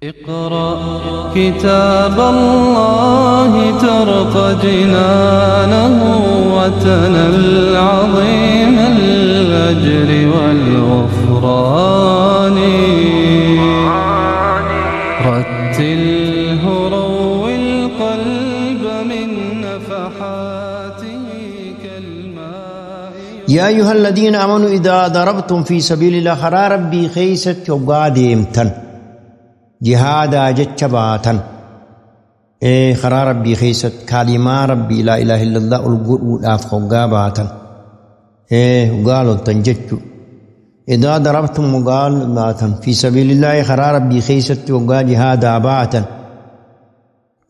اقرأ كتاب الله ترق جنانه وتنل عظيم الأجر والغفران. رتله روي القلب من نفحاته كالماء. يا أيها الذين آمنوا إذا ضربتم في سبيل الله خرا ربي خيست وقادمتن جهادا جتشباتا إيه خرا ربي خيست كلمة ربي لا إله إلا الله القرآن أفقاباتا إيه وقالوا تنجتشو إذا ضربتم وقال باتا في سبيل الله خرا ربي خيست وقا جهادا باتا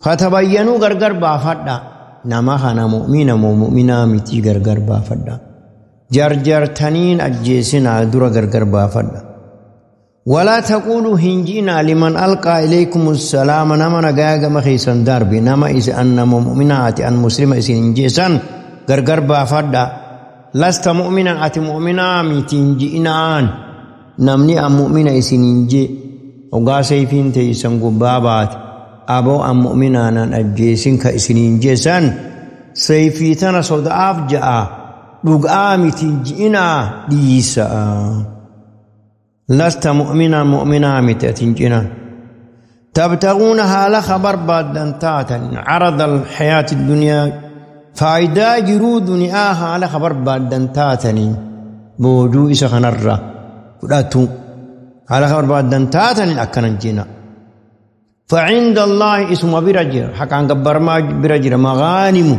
فتبينوا غرغر بافدا نما خنا مؤمنا مؤمنا متي غرغر بافدا جرجرتنين أجيسنا در غرغر بافدا. ولا تقولوا هنجينا لمن ألقى إليكم السلام نما نغاغ مخيسن دربي نما إس أن مؤمنات أن مسلم إس إنجيسان غرغر بافدا لست مؤمنا أتي مؤمنا متنجئنان نمني أم مؤمنا إس إنجي وغا سيفين تيسن قبابات أبو أم مؤمنا نان أجيسن كإس إنجيسان سيفيتنا صدعاف جاء رقا متنجئنا ديسا لست مؤمنا مؤمنا متأتنجنا تبتغونها لخبر بعد تاتا عرض الحياة الدنيا فايدا جرو دنياها لخبر بعد تاتني بوجو إسا خنرة فلاتو على خبر بعد تاتني أكننجنا فعند الله اسم برجر حقا قبر ما برجر مغانم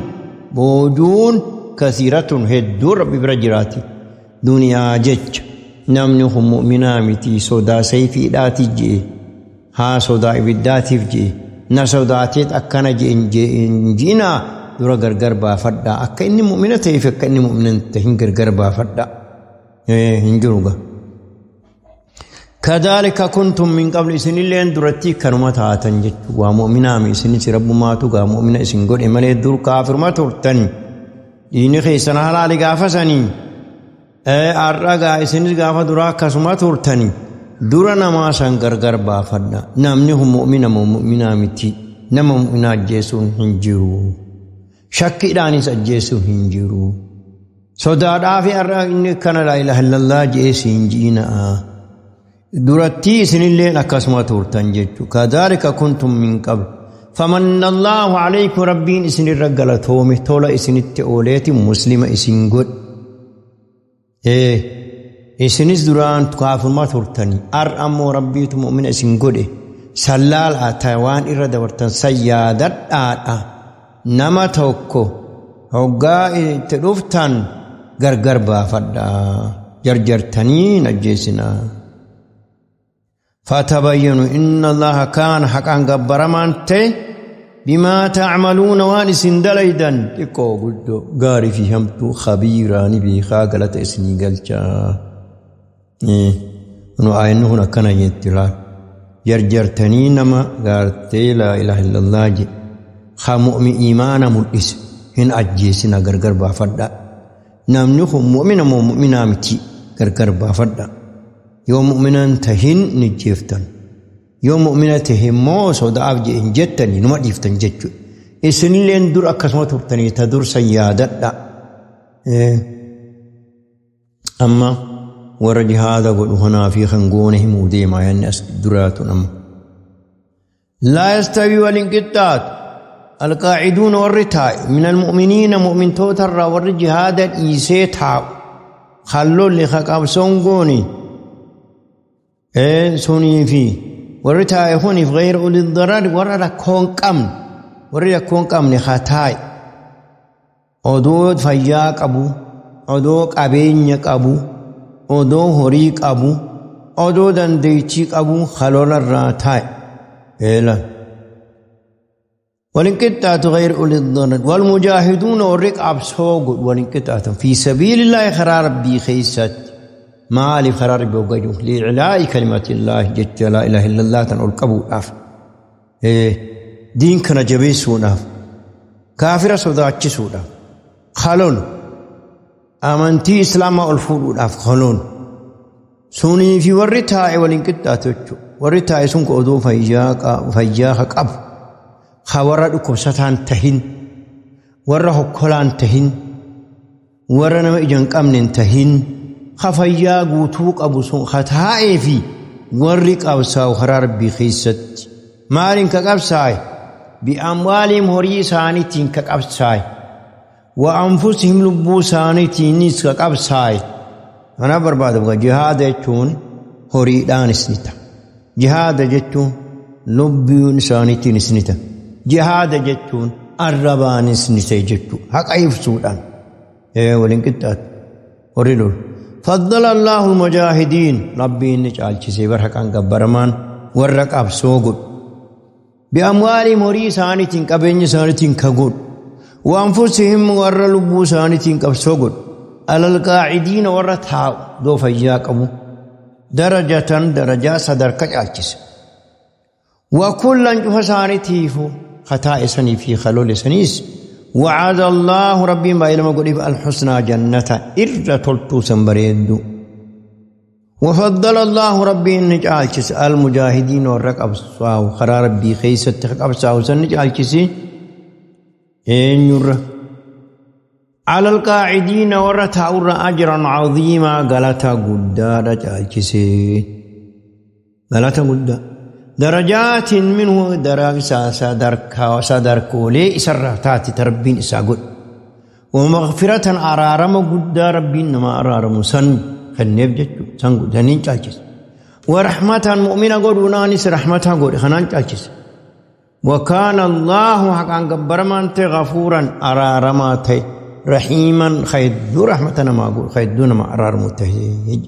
بوجون كثيرة هدور ربي برجراتي دنيا جج namni kun mu'minaa miti sodaa sayfiidhaatiif je'e haa sodaa ibiddaatiif je'e na sodaateet akkana je'e hin ji'inaa dura gargar baafadhaa akka inni mu'mina ta'eef akka inni mu'mina hin gargar baafadhaa hin jiru gaa. كذلك كنتم من قبل isinilleen duratti kanuma taatan jechuudha waa mu'minaa mi isinis rabbumaatu gaa mu'mina isin godhe malee dur kaafiruma turtan diini keessan halaali gaafasanii. Har'a isinis gaafa duraa akkasuma turtani dura namaa san gargar baafadha namni kun mu'mina moo mu'minaa miti nama mu'minaa ajjeesuun hin jiru shakkiidhaanis ajjeesuun hin jiru sodaadhaa fi har'a inni kana laa ilaaha illallah je'ee siin ji'inaa durattii isinilleen akkasuma turtan jechuudha kadhaalika kuntum min qabl famanna allaahu alaykum rabbiin isinirra galatoome tola isinitti ooleeti muslima isin godhe. Isinis duraan kaafiruma turtanii har'a ammoo rabbiitu mu'mina isin godhe sallaalaa ta'e waan irra dabartan sayyaadadhaadha nama tokko hoggaa itti dhuftan gargar baafadhaa jarjartanii ajjeesinaa. فتبينوا إن الله كان حقا غبرمان تي بما تعملون وان اسن دليدن xiqqoo guddoo gaarii fi hamtuu khabiiraan beekaa galata isinii galchaa. Nu aayanni kun akkana jetti laal jarjartanii nama gaartee laa ilaaha illallah jedhe haa mu'min iimaana mul'ise hin ajjeesina gargar baafadhaa. Namni kun mu'mina moo mu'minaa miti gargar baafadhaa. Yoo mu'minan tahin ni jeeftan. Yoo mu'mina tahe immoo sodaaf jedhe hin jettanii numa dhiiftan jechuudha. Isinilleen dur akkasuma turtanii ta dursa yaadadha. Amma warra jihaada godhu kanaa fi kan goone himuu deemaa yanni as duraatu amma. لا يستوي والانقطاع القاعدون والرتاء من المؤمنين مؤمن توتر والجهاد إيسيتا خلوا اللي خقابسون قوني سوني في والرتاء هوني في غير أولي الضرر ورا كون قمن ورا كون قمن خطاي odoo fayyaa qabu odoo qabeenya qabu odoo horii qabu odoo dandeettii qabu halolarraa taa'e eela والانقطاع غير أولي الضرر والمجاهدون والرقاب سوق والانقطاع في سبيل الله خرار ربي خيست ما لي خرار ربي وقجو لإعلاء كلمة الله جل لا إله إلا الله تنقل قبول أف إيه دين كان جبيسون أف كافر صداتشسون أف خلون أمنتي إسلام الفول أف خلون سوني في ورتها والانقطاع تجو Warri taa'e sun odoo fayyaa qabu. Ka warra dhukkubsataan tahin, warra hokkolaan tahin, warra nama ija hin qabne tahin, ka fayyaa guutuu qabu sun ka taa'ee fi warri qabsaa'u karaa Rabbii keessatti. Maaliin ka qabsaa'e? Bi'amwaalihim horii isaaniitiin ka qabsaa'e. Wa anfusihim lubbuu isaaniitiinis ka qabsaa'e. Kanaaf barbaadamu jihaada jechuun horiidhaanis ni ta'a. Jihaada jechuun lubbuun isaaniitiinis ni ta'a. Jihaada jechuun arrabaanis ni ta'e jechuudha. Haqa ibsuudhaan waliin qixxaatu horii lolu. Faddala Allahu mujaahidiin Rabbiin ni caalchisee bara haqaan gabbaramaan warra qabsoo godhu. Bi'amwaalihim horii isaaniitiin qabeenya isaaniitiin ka godhu. Wa anfusihim warra lubbuu isaaniitiin qabsoo godhu. Alal qaacidiina warra taa'u doo fayyaa qabu. Darajatan darajaa sadarka caalchise. Wa kullan cufa isaaniitiifu خطاء سني في خلول سنيس وعد الله ربي ما إلما قريب الحسنى جنة إرى تلتو سنبريدو. وفضل الله ربي إن جعلتس المجاهدين والرقب صاو خرا ربي خيسة ترقب صاو سن جعلتسي إن ير على القاعدين ورتاور أجرا عظيما غلطا قدارة جعلتسي غلطا قدارة درجات منه درجة صدركولي إسرتات تربين إساقود ومغفرة أرارم قد ربين ما أرارم سن خنب جتو سن سنين چالچس ورحمة مؤمنة قد ونانس رحمة قد خنان چالچس وكان الله حقا قبرمان غفورا أرارمات رحيما خيد رحمة ما قول خيدون ما أرارم تهيج.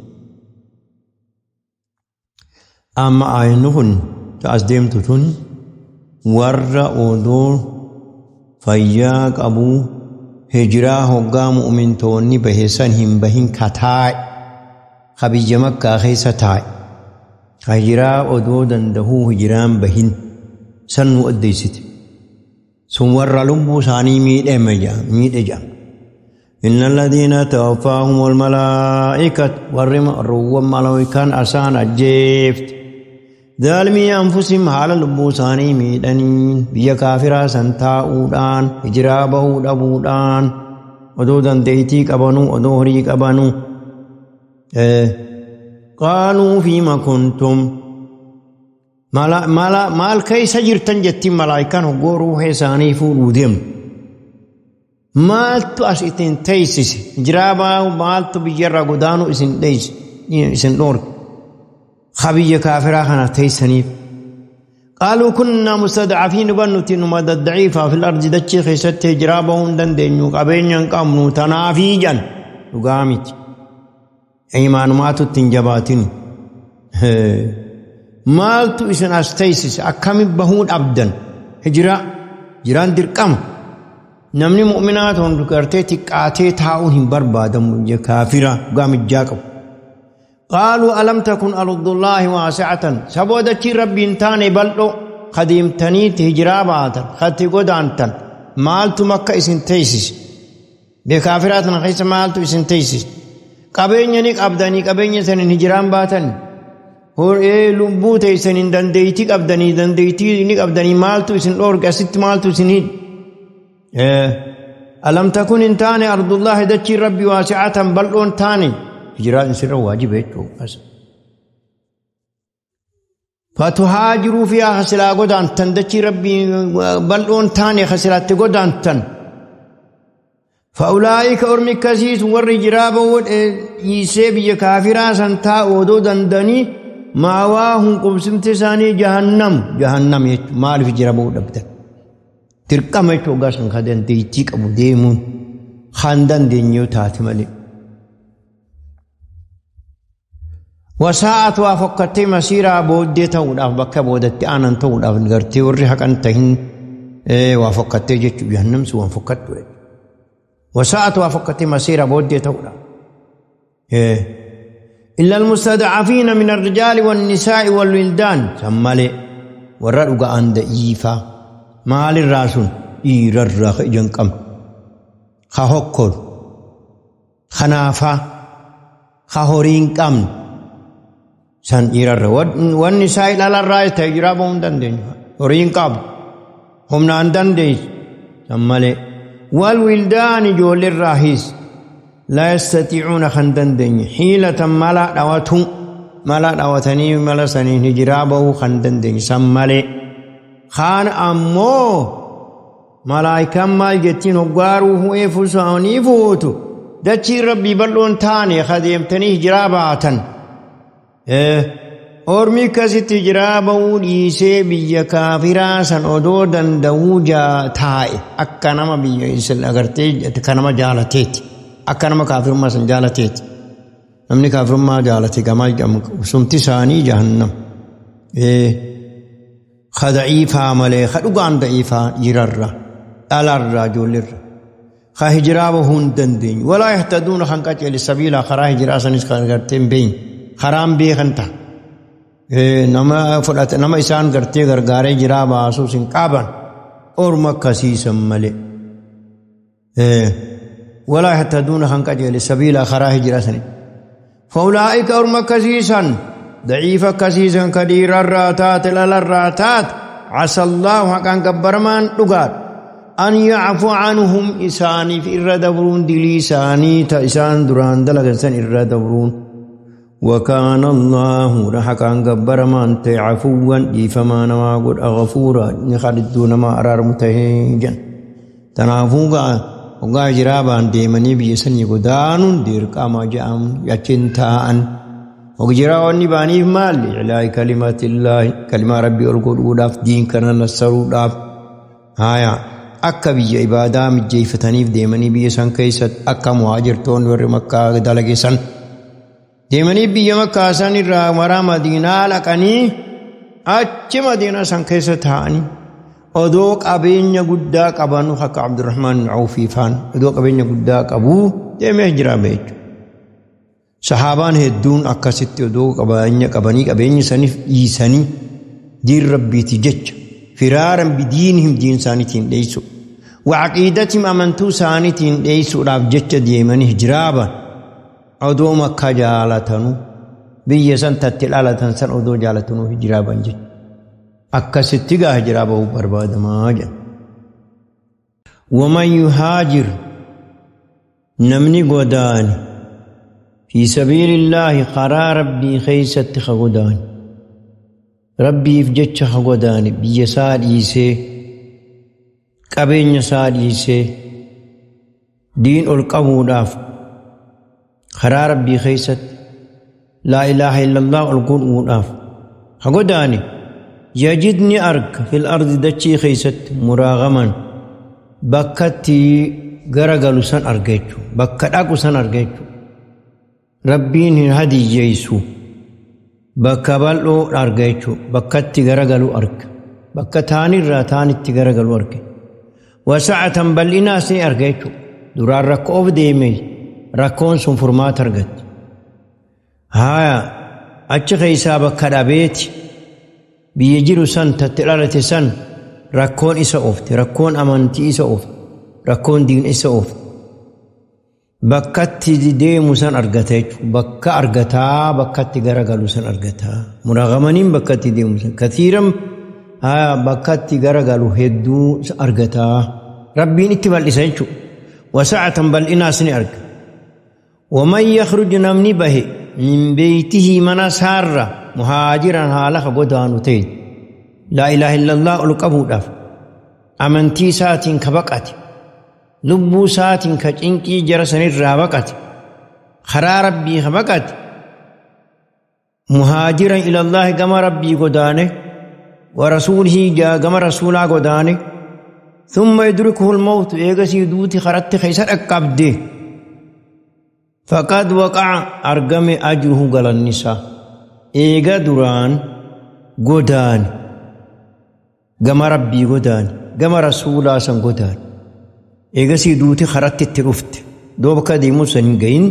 أما آينهن تأسديم تتون ور أودور فياك أبو هجراه قام مؤمن توني بهسن هم بهن كتاي خبيج مكة خيستاي هجرا أودو دندهو هجران بهن سنو أديست سنور لبو ساني ميد أمجا ميد أجا. إن الذين توفاهم الملائكة ورم الروم ملائكان أسان أجيفت ظالمي أنفسهم حال لبوساني ميدانين بيا كافرا سنتاؤدان هجرابه دبودان ودودان ديتي قبنو ودوهري قبنو قالوا فيما كنتم مال كيس جرتن جتي ملائكان هقورو هساني فولودهم maaltu as ittiin teessise jiraabaa maaltu biyyarraa godaanuu isin dheeyse isin dhoorge biyya kaafiraa kana teessaniif. Qaaluu kunnaa mustadcafiin nuti numa daddaciifaa fil ardi dachii keessatti hijiraa bahuu hin dandeenyu qabeenya hin qabnu tanaafii jan dhugaa miti. Imaanumaatu ittiin jabaatin. Maaltu isin as teessise akkami bahuu dhabdan hijiraa jiraan dirqama. Namni mu'minaa ta'uun gartee xiqqaatee taa'uun hin barbaadamu kaafira gaamijjaa qabu. Qaaluu alam takun ardullaahi waasi'atan saboodachi rabbiin taane bal'oo kadeemtaniitti hijiraa baatan katti godaantan maaltu makka isin teessise kaafiraa tana keessa maaltu isin teessise qabeenya ni qabdanii qabeenya saniin hijiraan baatan lubbuu teessaniin dandeettii qabdanii dandeettii ni qabdanii maaltu isin dhoorge asitti maaltu isin hidhe. ألم تكن انتاني أرض الله دتشي ربي واسعة بل أنتاني هجران سر واجب فتهاجروا فيها خسلا قدان تندتشي ربي بل أنتاني خسلا تقدان تن فأولئك أرمي كسيس والرجراب يسيب كافرا سنتا ودو دندني ماواهم قبسم تساني جهنم جهنم مال في جرابو دبتن dirqama jechuun hoggaa san kan dandeettii qabu deemuun kan dandeenye taate malee. Wasaa'atu waa fokkattee masiiraa booddee ta'uudhaaf bakka boodatti aanan ta'uudhaaf gartee warri haqan tahin waa fokkattee jechuudha jahannamsi waan fokkattu. Wasaa'atu waa fokkattee masiiraa booddee ta'uudhaaf. إلا المستضعفين من الرجال والنساء والولدان سمالي warra dhuga'an da'iifaa maalirraa sun dhiirarraa ka ija hin qabne ka hokkolu kanaafaa ka horii hin qabne San dhiirarra wanni isaa dhalarraa ta'e hijiraa bahuu hin dandeenyu. Horii hin qabu. Humnaan dandeessu. San malee. Wal wildaan ijoolleerraa hiis. Laa yastatiicuuna kan dandeenye. Hiilatan mala dhawatu. Mala dhawatanii mala saniin hijiraa bahuu kan dandeenye. San malee. Kaan ammoo malaayikaan maal jettiin hoggaaruu hu'ee fuusaanii fuutu. Dachii rabbii bal'oon taane kadeemtanii hijiraa baatan. Ormi akkasitti hijiraa bahuu dhiisee biyya kaafiraa san odoo danda'uu taa'e akka nama biyya isin agartee akka nama jaalateeti. Akka nama kaafirummaa san jaalateeti. Namni kaafirummaa jaalate gamaa jedhamu sumti isaanii jahannam. Ka da'iifaa malee ka dhugaan da'iifaa dhiirarra dhalarra ijoolleerra. Ka hijiraa bahuu hin dandeenye. Walaa yahtaduuna kan qajeele sabiila karaa hijiraa sanis kan agartee hin beekne. Karaan beekan ta'a. Nama fudhate nama isaan gartee gargaaree jiraa baasuus hin qaban orma akkasiisan malee. Walaa yahtaduuna kan qajeele sabiila karaa hijiraa sanii. Faulaa'ika orma akkasiisan daciifa akkasiisan ka dhiirarraa taate dhalarraa taate casallaahu haqaan gabbaramaan dhugaadha. An yacfu canhum isaaniif irra dabruun dilii isaanii ta isaan duraan dalagan san irra dabruun. وكان الله رحكان جبر ما أنت عفوا ديفما نما قد غفورا نخالد دون ما أرار متهجا تنافوغا وغا جرابا ديمني بيسن يقدان دير كما جام يچنتان وجراوني باني مال إعلاء كلمة الله كلمة ربي أرقود دين كان نصروا داف هايا akka biyya ibaadaa mijjeeffataniif deemanii biyya san keessatti akka muhaajirtoonni warri makkaa dalageessan deemanii biyya makkaa san irraa maraa madiinaa dhaqanii achi madiinaa san keessa taa'anii odoo qabeenya guddaa qabanu akka Abdurrahmaan Awfii faan odoo qabeenya guddaa qabuu deemee hijiraa bahe jechuudha. Sahaabaan hedduun akkasitti odoo qabeenya qabanii qabeenya saniif dhiisanii diin rabbiiti jecha firaaran bidiinihim diin isaaniitiin dheessu. Wacaqiidatihim amantuu isaaniitiin dheessuudhaaf jecha deemanii hijiraa bahan. Odoo makkaa jaalatanu biyya san tatti dhalatan san odoo jaalatanuu hijiraa bahan jechuudha. Akkasitti gaa hijiraa bahuu barbaadamaa jedha. Waman yuhaajir namni godaane fi sabiilillaahi karaa rabbii keessatti ka godaane rabbiif jecha ka godaane biyya isaa dhiisee qabeenya isaa dhiisee diin ol qabuudhaaf karaa rabbii keessatti laa ilaaha illallah ol godhuudhaaf ka godaane yajidni arga fil ardi dachii keessatti muraagaman bakkatti garagalu san arga jechuudha bakka dhaqu san arga jechuudha. Rabbiin hin hadiyyeessu bakka bal'oo arga jechuudha bakkatti garagalu arga bakka taanirraa taanitti garagalu arga wasa'atan bal'inaas ni arga jechuudha duraan rakkoof deeme rakkoon sun furmaata argatti. Haaya achi keessaa bakka dhabeeti biyya jiru san tatti dhalate san rakkoon isa oofte rakkoon amantii isa oofte rakkoon diin isa oofte. Bakkatti deemu san argata jechuudha. Bakka argataa bakkatti garagalu san argataa. Muraagamaniin bakkatti deemu san. Kathiiran bakkatti garagalu hedduu argataa. Rabbiin itti bal'isa jechuudha. Wasa'atan bal'inaas ni arga. Waman yakhruj namni bahe min beeytihi mana isaarra muhaajiran haala ka godaanu ta'e. Laa ilaaha illallah ol qabuudhaaf amantii isaatiin ka baqate. Lubbuu isaatiin ka cinqii jara sanirraa baqate karaa rabbii ka baqate muhaajiran ilallaahi gama rabbii godaane wa rasuulihii gama rasuulaa godaane thumma yudrikuhu lmawtu eegasii duuti karatti keessa dhaqqabde faqad waqa'a argame ajruhu galannisaa eega duraan godaane gama rabbii godaane gama rasuulaa san godaane eegasii duuti karatti itti dhufte dooba akka deemuu san hin gahin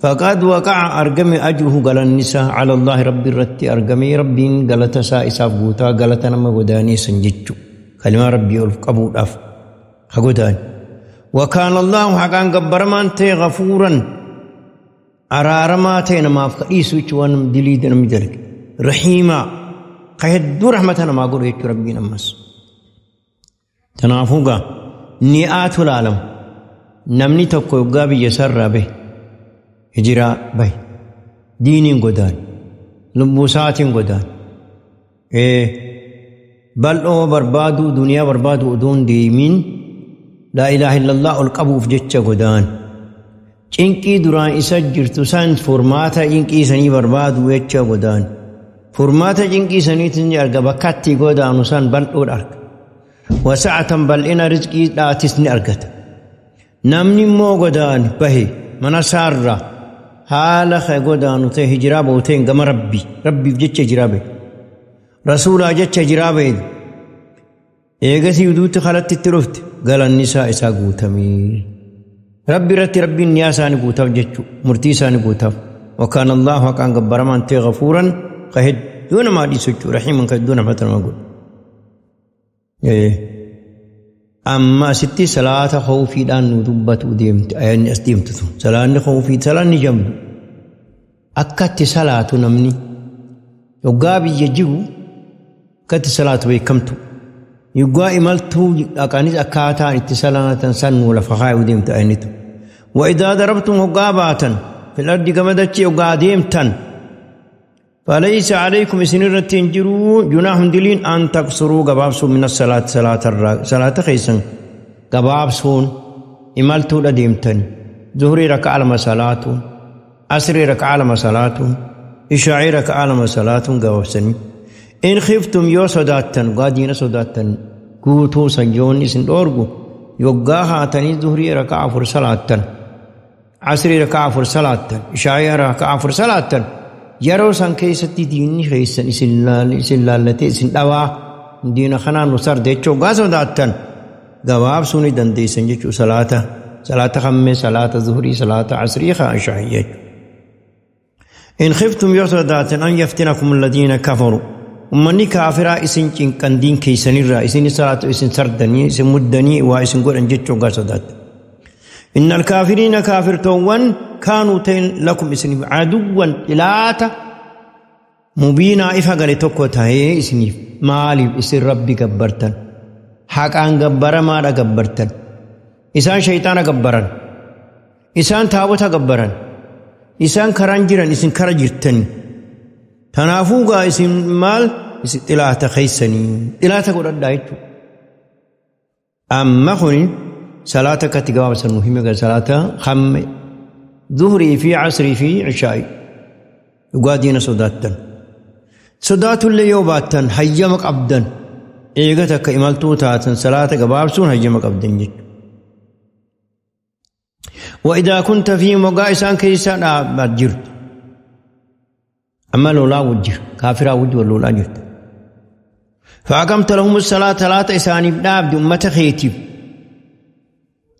faqad waqa'a argame ajruhu galannisaa cala allaahi rabbi irratti argame rabbiin galata isaa isaaf guutaa galata nama godaanee san jechu kalimaa rabbii ol qabuudhaaf ha godaane وكان الله حقان gabbaramaan ta'e غفورا Araaramaa ta'e namaaf ka dhiisu jechuun waan dilii namni dalage. Rahiimaa ka hedduu rahmata namaa godhu jechuun Rabbiin ammas. Kanaafuu gaa ni'aatu laalama. Namni tokko yoggaa biyya isaarraa bahe hijiraa bahe diiniin godaane lubbuu isaatiin godaane bal'oo barbaaduu duniyaa barbaaduu odoo hin deemin laa ilaaha illallah ol qabuuf jecha godaane. Cinqii duraan isa jirtu san furmaata cinqii sanii barbaadu jecha godaane. Furmaata cinqii saniitiin ni arga bakka itti godaanu san bal'oodha arga. Wasa'atan bal'ina rizqii dhaatis ni argata. Namni immoo godaane bahe mana isaarraa haala godaanu ta'e hijiraa bahu ta'e gama Rabbii Rabbiif jecha hijiraa bahe. Rasuulaa jecha hijiraa bahe. Eegasii duutti kalatti itti dhufte galanni isaa isaa guutamee. Rabbi irratti Rabbiin niyaa isaanii guutaaf jechuudha. Murtii isaanii guutaaf. Wakaan Allahu haqaan gabbaramaan ta'e ghafuuran ka hedduu namaa dhiisu jechuudha. Rahiiman ka hedduu namatti nama godhu. Amma asitti salaata khawfiidhaan nu dubbatu deemti. Ayyaanni as deemtu tun. Salaanni khawfii salaanni jabdu. Akka itti salaatu namni yoggaa biyya jiru akka itti salaatu beekamtu. Yoggaa imaltuu dhaqanis akkaataan itti salaatan san nu lafa kaayuu deemti ayyaanni tun. وإذا ضربتم غاباتا في الأرض كما دتشي وقاديمتا فليس عليكم سنرة جرو جناح دلين أن تقصروا قبابسون من الصلاة صلاة صلاة خيسا قبابسون إمالتو لديمتن ظهري ركع لما صلاة عصري ركع لما صلاة إشاعي ركع لما صلاة قبابسني إن خفتم يو صداتن قادين صداتن قوتو سنجون إسن أورغو يوقاها تني ظهري ركع فرصلاة عصري ركع فرصلاة إشاعي ركع فرصلاة yeroo san keessatti diinni keessan isin laallatee isin dhawaa diina kanaan nu sarde jechuu hoggaa sodaattan gabaabsuu ni dandeessan jechuu salaata salaata hammee salaata zuhurii salaata asrii haa ishaa'ii jechuudha. In khiftum yoo sodaattan an yaftinakum alladhiina kafaru ummanni kaafiraa isin cinqan diin keessanirraa isin salaatu isin sardanii isin muddanii waa isin godhan jechuu hoggaa sodaattan. إن الكافرين كافرتون كانوا تين لكم إسنيف عدوا إلاتا مبينا إفا قال توكو تاهي إسنيف مالي إسن ربي قبرتن حق أن قبر ما قبرتن إسان شيطان قبرن إسان تابوتا قبرن إسان كرانجرن إسن كرجرتن تنافوغا إسن مال إسن إلاتا خيسني إلاتا قد أدايتو أما خني صلاة كتجاوب المهمة صلاة خم ظهري في عصري في عشائي يقادين صداتن صدات اللي يوباتن هيمك عبدا إيغتك إمالتو تاتن صلاة قبابسون هيمك عبدا جد وإذا كنت في مقايسان كيسان أجرت أما لولا وجر كافرا وجر لولا جرت فأقمت لهم الصلاة لا تإساني بنابد أمة خيتي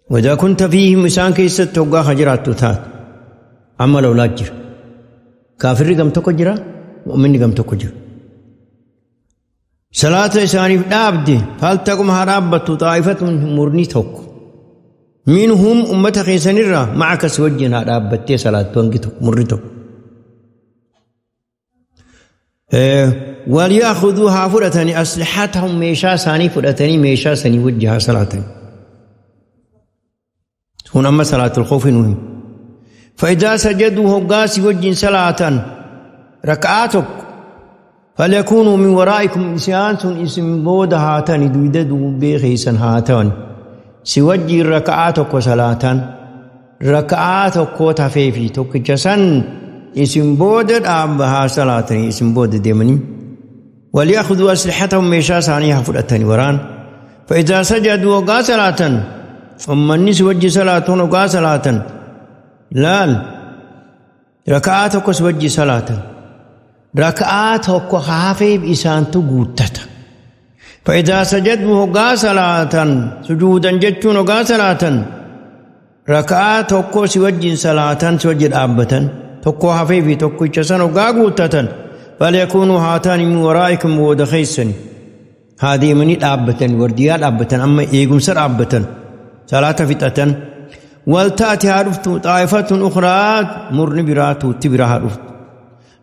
وإذا كنت فيهم إسان كيست توقع خجرات تات أما لو لا جر كافر قم تكجرا مؤمن قم تكجر صلاة إساني بنابد فلتقم هرابة طائفة مرني توك منهم أمة خيسان الرا معك سوجنا هرابة صلاة تونك مرني توك وليأخذوها فرتني أسلحتهم ميشا ساني فرتني ميشا ساني وجهها صلاة هنا أما صلاة الخوف نهم فإذا سجدوا هقاس وجه صلاة ركعاتك فليكونوا من ورائكم إنسان اسم بود هاتان دويددوا بخيسا هاتان سوجه ركعاتك وصلاة ركعاتك وتفيفي تكجسا اسم بود أبها صلاة اسم بود ديمني وليأخذوا أسلحتهم ميشا ثانية فرأتني وران فإذا سجدوا هقاس صلاة أمني سوجي صلاة وقا صلاة لال ركعاتك سوجي صلاة ركعاتك خافي بإسان تقوتت فإذا سجدوا وقا صلاة سجودا جتون وقا صلاة ركعاتك سوجي صلاة سوجي أبتا تقو خافي تقو جسن وقا قوتت فليكونوا هاتان من ورائكم ودخيسن هذه مني أبتا ورديال أبتا أما إيقم سر أبتا صلاة فتأة ولتأتي هارفت طائفة أخرى مرن براتو تبرا هارفت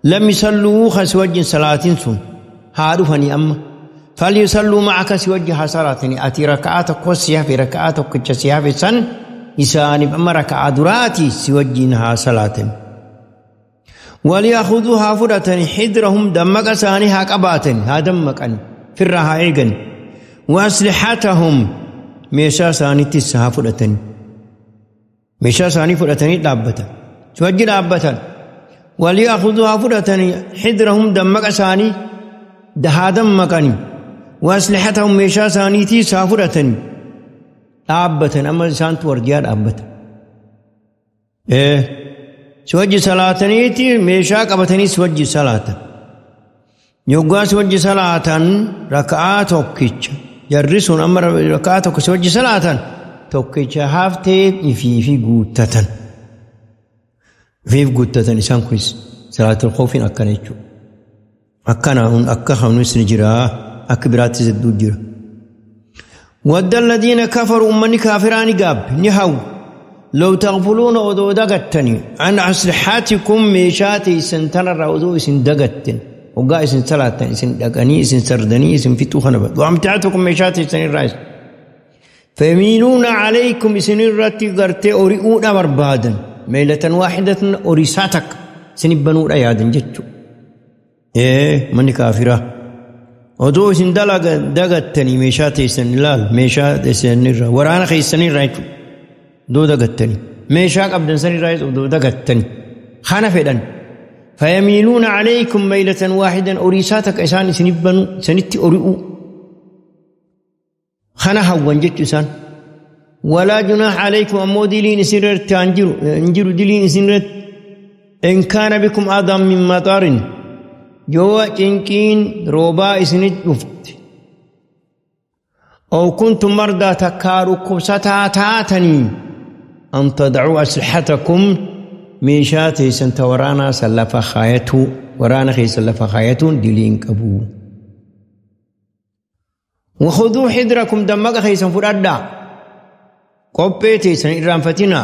لم يصلوا خسوج صلاة سن هارفني أما فليصلوا معك سوجه صلاتني أتي ركعاتك وسيها في ركعاتك كتشيها في سن إساني أما ركعة دراتي سوجينها صلاة وليأخذوها فرتني حذرهم دمك ساني هكباتن هذا دمك أن فرها إيجن وأسلحتهم ميشا ساني تسها فرتني ميشا ساني فرتني دابتا سوجي دابتا وليأخذوها فرتني حذرهم دمك ساني دها دمك وأسلحتهم ميشا ساني تسها فرتني دابتا أما سانت ورجال دابتا إيه سوجي صلاتنيتي ميشا قبتني سوجي صلاة يوغا سوجي صلاة ركعة توكيتش يرسون أمر ركعة توك سوجي صلاة توكيتش هافتي في غوتتن في غوتتن إسان كويس صلاة الخوف أكنيتشو أكنا أكا خمس نجرا أكبرات زدو جرا ود الذين كفروا من كافران قاب نهو لو تغفلون أدو دقتني عن أسلحتكم ميشاتي سنتنر أدو إسن دقتن وقا إسن سلاتن إسن دقني إسن سردني إسن فتو خنبت وأمتعتكم ميشاتي سن الرئيس فيميلون عليكم إسن الرتي قرتي أريئون بربادا ميلة واحدة أريساتك سنبنور أيادا جتو إيه من كافرة أدو إسن دقتني ميشاتي سن لال ميشاتي سن الرئيس ورانا خيسن الرئيس دو دقتني ميشاك أبدن سني رايز دو دقتني خانا فدن فيميلون عليكم ميلة واحدا أريساتك إسان سنبنو سنتي أريئو خانا هوان جت إسان ولا جناح عليكم أمو دلين سنرت انجرو دلين سنرت إن كان بكم آدم من مطار جوا جنكين روبا إسنت أفت أو كنتم مرضى تكاركم ستاتاتني أن تدعوا أسلحتكم ميشاتي سنتورانا سلفا خايتو ورانا خي سلفا خايتو دلين كبو وخذوا حذركم دمك خي سنفردا قبيتي سن فتنا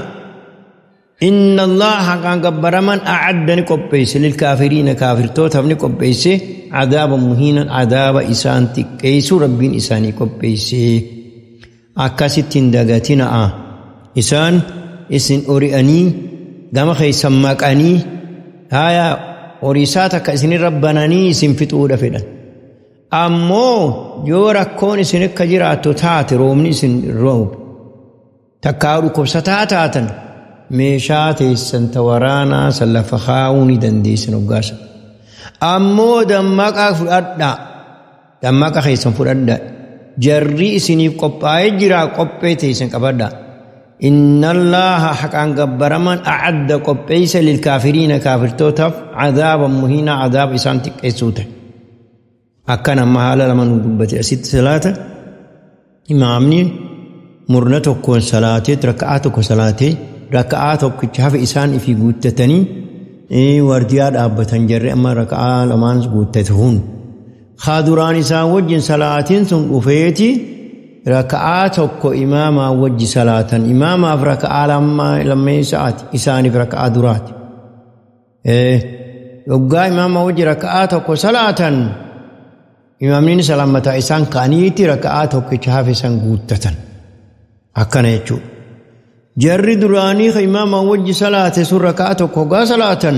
إن الله كان قبر من أعدني قبيس للكافرين كافر توتفني قبيس عذابا مهينا عذاب إسان تكيس ربين إساني قبيس أكاستين دقاتنا إسان إسن أورياني قام خي سماكاني هايا أوريساتك إسن ربناني إسن فتورة فدا أمو يورا كون إسن كجراتو تاتي رومني إسن روب تكارو كبستاتاتن meeshaa teessan waraanaa san lafa kaa'uu ni dandeessan hoggaasa. Ammoo dammaqaa fudhadhaa. Dammaqa keessan fudhadhaa. Jarri isiniif qophaa'ee jira qophee teessan qabadhaa. Inna Allaaha haqaan gabbaraman a'adda qopheessa lilkaafiriina kaafirtootaaf cadaaban muhiinaa cadaaba isaan xiqqeessuu ta'e. Akkana amma haala lama nu dubbate asitti salaata imaamni murna tokkoon salaatee raka'aa tokko salaatee raka'aa tokkicha hafe isaan ifii guuttatanii wardiyaa dhaabbatan jarri amma raka'aa lamaan guuttate hun. Haa duraan isaan wajjin salaatiin sun dhufeeti raka'aa tokko imaamaa wajji salaatan imaamaaf raka'aa lammeessaati isaaniif raka'aa duraati. Yoggaa imaamaa wajji raka'aa tokko salaatan imaamni salaammataa isaan ka'aniiti raka'aa tokkicha hafe san guuttatan. Akkana jechuudha. Jarri duraanii imaamaa wajji salaate sun raka'aa tokko hoggaa salaatan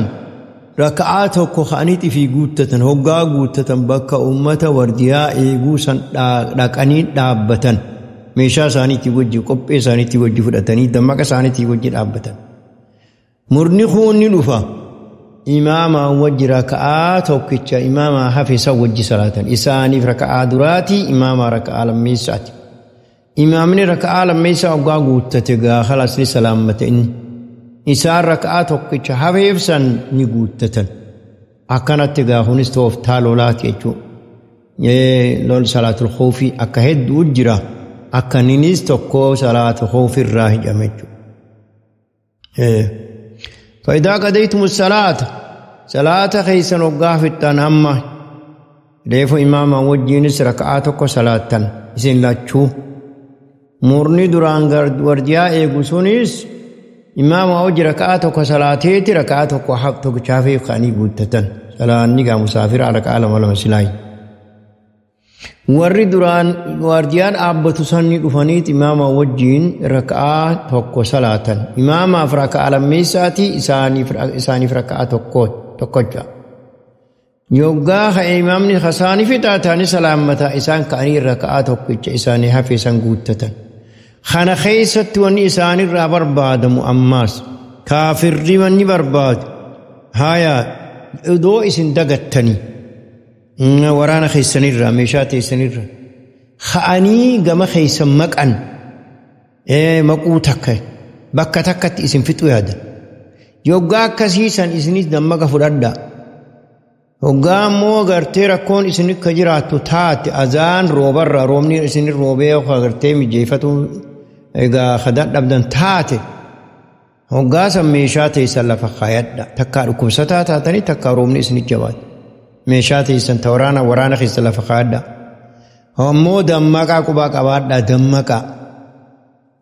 raka'aa tokko ka'aniiti fi guuttatan hoggaa guuttatan bakka uummata wardiyaa eeguu san dhaqanii dhaabbatan meeshaa isaaniitii wajji qophee isaaniitii wajji fudhatanii dammaqa isaaniitii wajji dhaabbatan. Murni kun ni dhufa imaamaa wajji raka'aa tokkicha imaamaa hafe san wajji salaatan isaaniif raka'aa duraatii imaamaa raka'aa lammeessaati. Imaamni raka'aa lammeessaa hoggaa guuttate gaa khalaas ni salaammate inni. Isaan raka'aa tokkicha hafeef san ni guuttatan. Akkanatti gaa kunis tooftaa lolaati jechuudha. Lol salaatul khawfii akka hedduu jira. Akka innis tokko salaatul khawfii irraa hidhame jechuudha. فإذا قضيتم الصلاة صلاة خيسن hoggaa fixxan amma reefu imaama wajjiinis raka'aa tokko salaattan isin lachuu. Murni duraan wardiyaa eegu sunis Imaama hojii raka'aa tokko salaateeti raka'aa tokko tokkichaafii ka'anii guuttatan. Salaanni gaa musaafira raka'aa lama lama silaayi. Warri duraan waardiyaan dhaabbatu sanni dhufaniit imaama wajjiin raka'aa tokko salaatan. Imaamaaf raka'aa lammeessaati isaaniif raka'aa tokkocha. Yoggaa ka'e imaamni kasaanii fixaatanii salaammataa isaan ka'anii raka'aa tokkicha isaanii hafe san guuttatan. Kana keessatti wanni isaanirraa barbaadamu ammaas kaafirri wanni barbaadu haaya idoo isin dagattanii waraana keessanirraa meeshaa teessanirraa ka'anii gama keessan maqan maquu takka bakka takkatti isin fixuu yaadan. Yoggaa akkasiisan isinis dammaqa fudhadhaa. Hoggaa ammoo gartee rakkoon isin akka jiraattu taate azaan roobarra roobni isin roobee gartee mijeeffatu egaa kadan dhabdan taate hoggaa san meeshaa teessan lafa kaayadha. Takkaa dhukkubsataa taatanii takkaa roobni isin jabaate. Meeshaa teessan ta waraana keessa lafa kaayadha. Ammoo dammaqaa qubaa qabaadha dammaqaa.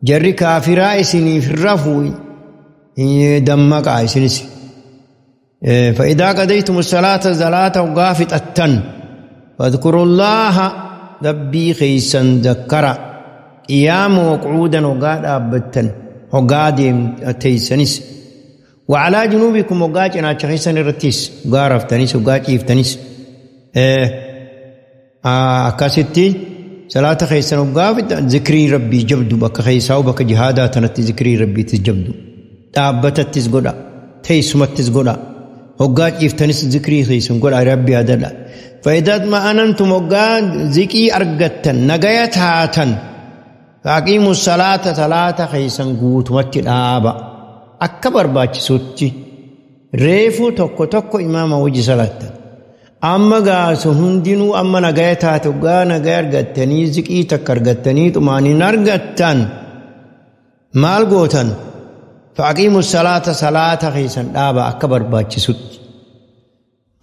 Jarri kaafiraa isiniif rafu dammaqaa isinis. فإذا قضيتم الصلاة صلاة غافطة فاذكروا الله ربي خيسا ذكر قياما وقعودا وقاد أبتا وقاد تيسنس وعلى جنوبكم وقاد خيسا الرتيس وقارفتنس وقاد إفتنس أكاستي صلاة خيسا وقافت ذكري ربي جبدو بك خيسا وبك جهادا تنتي ذكري ربي تجبدو تابتت تسقدا تيسمت تسقدا هقاج إفتنس ذكري خيسن قل ربي هذا فإذا ما أننتم هقاج ذكي أرقتن نقيت هاتن فأقيموا الصلاة صلاة خيسن قوت متلابا أكبر باتش سوتي ريفو توكو توكو إمام وجي صلاة أما قاس هندنو أما نقيت هاتو قا نقي أرقتني ذكي تكرقتني تماني نرقتن مال قوتن فأقيموا الصلاة صلاة خيسن دابا أكبر باتش سوتي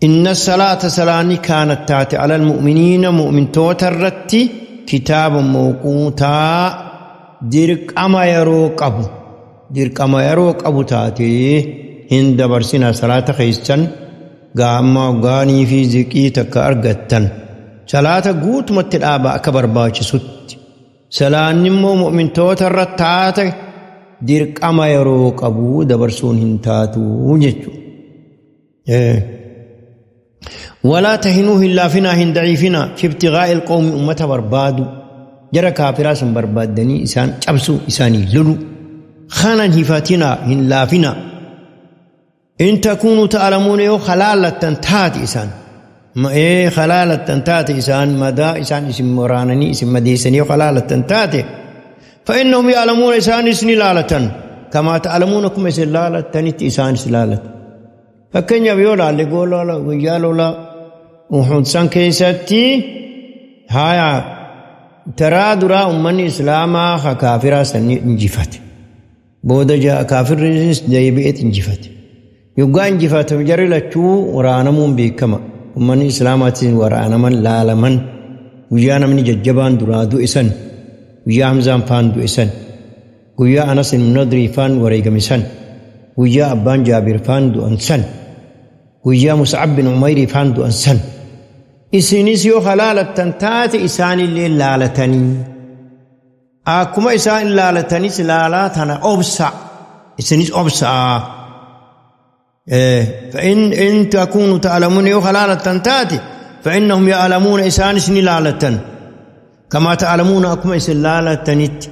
إن الصلاة صلاني كانت تاتي على المؤمنين مؤمن توترتي كتاب موقوتا درك أما يروق أبو درك أما يروق أبو تاتي هند برسنا صلاة خيسن قام غاني في زكي تكارغتن صلاة قوت متلابا أكبر باتش سوتي صلاني مؤمن توترت تاتي dirqama yeroo qabu dabarsuun hin taatu jechuudha. ولا تهنوا إلا فينا هن ضعيفنا في ابتغاء القوم أمة بربادو جرى كافرا سن بربادني إسان شبسو إساني لولو خانا هفاتنا هن لافنا إن تكونوا تعلمون يو خلالة تنتات إسان ما إيه خلالة تنتات إسان مدى إسان اسم مرانني اسم مديسني خلالة تنتات فإنهم يعلمون إسان إسني لالة كما تعلمونكم إسن لالة تنت إسان إسلالة فكن يبيولا اللي قولوا لا ويالوا لا وحدسان كيستي هايا ترى درا أمني إسلاما خكافرا سني انجفت بودا جاء كافر جايبئت انجفت يبقى انجفت مجري لتشو ورانمون بكما أمني إسلامات ورانمن لالمن ويانا من ججبان درا دو إسن ويا حمزان فان دو إسن ويا أنس النضري فان وريقم إسن ويا أبان جابر فان دو أنسن ويا مصعب بن عمير فان دو أنسن إسنيس يو خلالة تنتات إسان اللي لالتني أكما إسان لالتني سلالتنا أبسع إسنيس أبسع فإن إن تكونوا تعلمون يو خلالة تنتات فإنهم يعلمون إسان إسني لالتن كما تعلمون أكما إسن لالتنت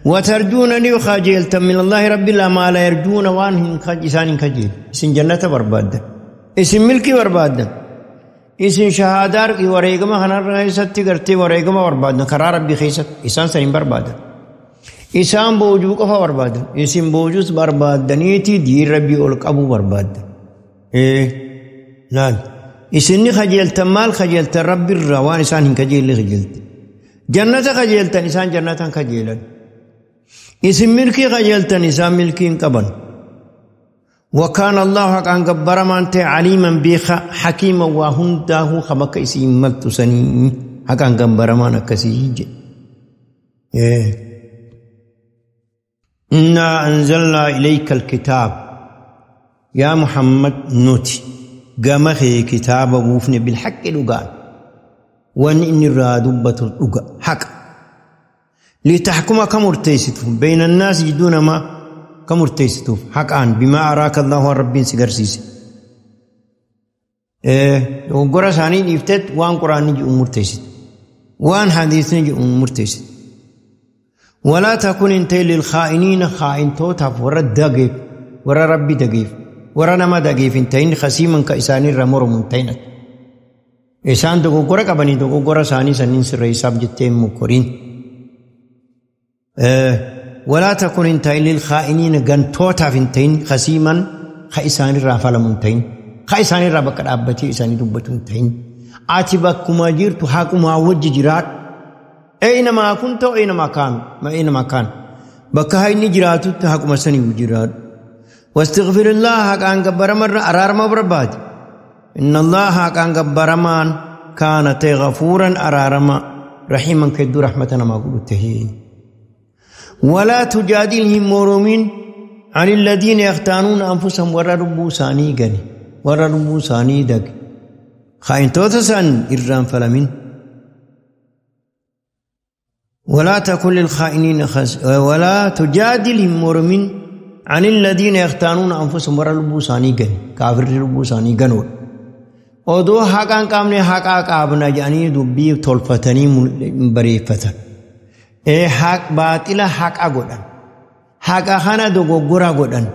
وترجون خجلت من الله رب الله ما لا يرجون وان إسان خجيل إسن جنة برباد إسن ملكي برباد إسن شهادار وريقما خنار رئيستي قرتي وريقما برباد كرا ربي خيست إسان سنين برباد إسان بوجو قفا برباد إسن بوجوس برباد دنيتي دير ربي أولك أبو برباد إيه لا إسن خجلت مال خجلت ربي الروان إسان خجيل خجلت جنة خجلت إسان جنة خجيلا اسم ملكي خجلتن إسان ملكي قبل وكان الله حقا قبر ما أنت عليما بيخ حكيما وهنده خمك اسم ملتسني حقا قبر ما نكسيج. إنا أنزلنا إليك الكتاب يا محمد نوتي قام كتاب بوفن بالحق لقان وأن إني رادبة الأقا حق لتحكم كمرتيستف بين الناس دون ما كمرتيستف حقا بما أراك الله ربي سيغرسيس dogoggora isaanii dhiifteet waan quraanni jedhu murteessite waan hadiisni jedhu murteessite walaa takun hin ta'in lilkhaa'iniina khaa'intootaaf warra dageef warra rabbi dageef warra nama dageef hin ta'in khasiiman ka isaaniirra mormu hin ta'in isaan dogoggora qabanii dogoggora isaanii sanniin sirreessaaf jettee hin mokkoriin walaa takun hin ta'in lilkhaa'iniina gantootaaf hin ta'in khasiiman ka isaaniirraa falamu hin ta'in ka isaaniirraa bakka dhaabbatee isaanii dubbatu hin ta'in ati bakkuma jirtu haqumaa wajji jiraadhu eenamaa kun ta'u eenamaa kaanu ma eenamaa kaanu bakka inni jiraatutti haquma sanii jiraadhu wastighfirullah haqaan gabbaramarra araarama barbaade inna allaha haqaan gabbaramaan kaana ta'e ghafuuran araarama rahiiman kedduu rahmata namaa godhu tahee walaa tujaadilhim moromiin عن الذين يختانون أنفسهم ورا ربو ساني غني ورا ربو ساني دق خاين توتسن إرام فلمن ولا تكن للخائنين ولا تجادلهم مرمين عن الذين يختانون أنفسهم ورا ربو ساني غني كافر ربو ساني غنول odoo haqaan qaamne haqaa qaabna jedhanii dubbii tolfatanii bareeffatan baaxila haqa godhan haqa kana dogoggora godhan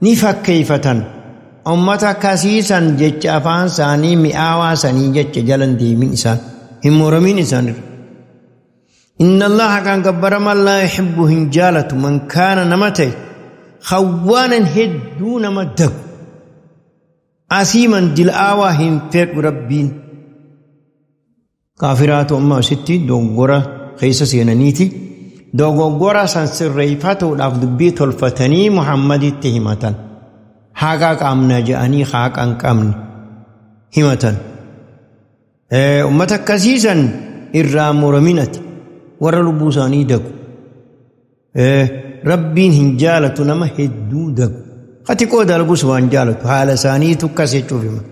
ni fakkeeffatan ummata akkasiisan jecha afaan isaanii mi'aawaa sanii jecha jalan deemin isaan hin moramiin isaanirra. Inna allaha kan gabbaraman laa yuhibbu hin jaalatu man kaana nama ta'e khawwaanan hedduu nama dagu asiiman dil'aawaa hin fedhu rabbiin. Kaafiraatu amma asitti dogoggora keessa seenaniiti dogoggora san sirreeffatuudhaaf dubbii tolfatanii Muhammaditti himatan. Haqa qaamna jedhanii haqa hin qabne himatan. Uummata akkasiisan irraa muraminati warra lubbuu isaanii dagu. Rabbiin hin jaalatu nama hedduu dagu. Xiqqoo dalgus waan jaalatu haala isaaniitu akkas jechuuf hima.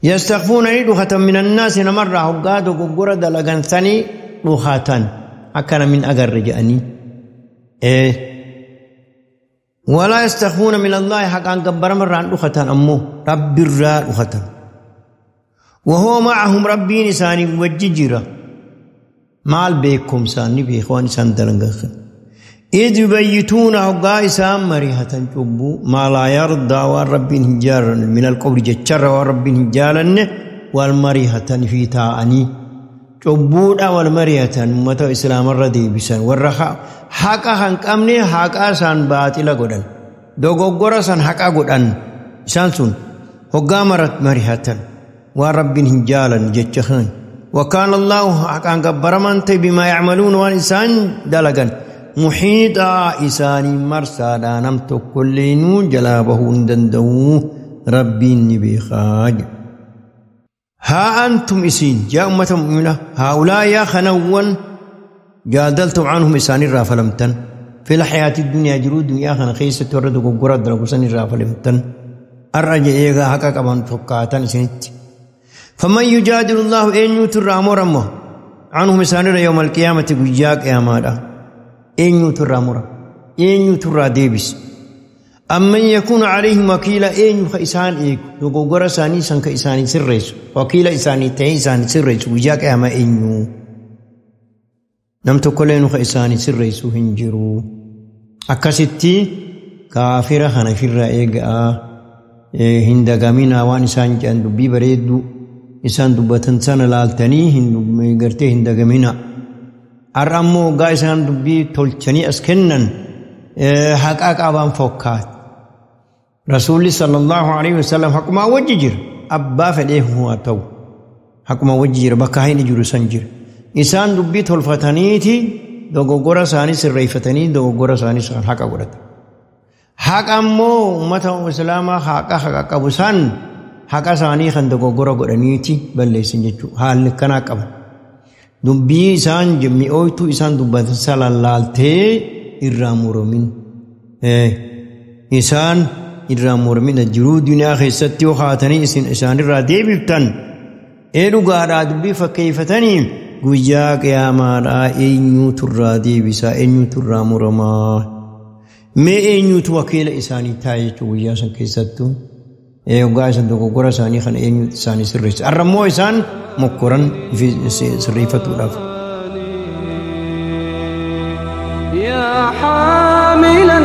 Yastaghfuuna ni dhukhatan min annaasi namarraa hoggaa dogoggora dalagan sanii dhukhatan akka namni agarre jedhanii. ولا يستخفون من الله حقا جبر مرة دختان أمه رب الراء دختان وهو معهم ربي نساني وججرة مال بيكم ساني بإخوان سان دلنغخ إذ يبيتون حقا إسام مريحة جبو ما لا يرضى والرب هجار من القبر جتشر والرب هجالن والمريحة في تاعني cubbuudha wal mari'atan ummata islaamarra deebisan warra haqa hin qabne haqa isaan baaxila godhan dogoggora san haqa godhan isaan sun hoggaa marihatan waan rabbiin hin jaalan jecha kan وكان الله حقا gabbaraman ta'e بما يعملون waan isaan dalagan muhiixa isaanii marsaadhaa nam tokkollee jalaa bahuu hin danda'u rabbiin ni beekaa. ها أنتم إسين يا أمة مؤمنة هؤلاء يا خنوان جادلتم عنهم إسان الرافلمتن في الحياة الدنيا جرود دنيا خنا خيسة تورد وقرد رقصان الرافلمتن الرجع إيغا حقا كمان فقاتا إسنت فمن يجادل الله إن يتر أمره عنهم إسان يوم القيامة قجاك يا مالا إن يتر أمره إن يتر ديبس أمن يكون عليهم وكيلا إن إسان إيك دوغورا ساني سانك إساني سريس وكيلا إساني تي إساني سريس وجاك أما إنو نم تقولين إساني سريس هنجرو أكستي كافرة خنفرة إيجا هندقامين وان إسان جان دبي بريدو إسان دبتن سنة لالتني هند قرتي هندقامين أرأمو قا إسان دبي تولتني أسكنن حقاق أبان فوكات رسول صلى الله عليه وسلم حكما وججر أبا فليه هو تو حكما وججر بكاهين جرو سنجر إسان دبي تولفتنيتي دوغورا ساني سريفتني دوغورا ساني سان حقا قرت حق أمو أمته إسلاما حقا حقا قبسان حقا ساني خن دوغورا قرنيتي بل ليس نجو حال كنا قبل دبي إسان جميعوتو إسان دبي سلالالتي irraa muramin Isaan irraa mormina jiruu duniyaa keessatti yoo haatanii isin isaanirraa deebiftan ee dhugaadhaa dubbii fakkeeffatanii guyyaa qiyaamaadhaa eenyuutu irraa deebisaa, eenyuutu irraa muramaa, mee eenyuutu wakiila isaanii taa'e jechuudha guyyaa san keessattuu. Hoggaa isan dogoggora isaanii kana eenyuutu isaanii sirreessa. Har'a immoo isaan mokkoran sirreeffatuudhaaf. يا حاملا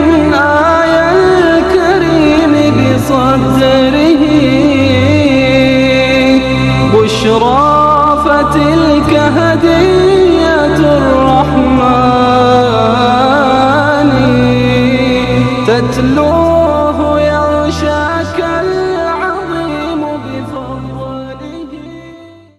آي الكريم بصدره بشرى فتلك هدية الرحمن تتلو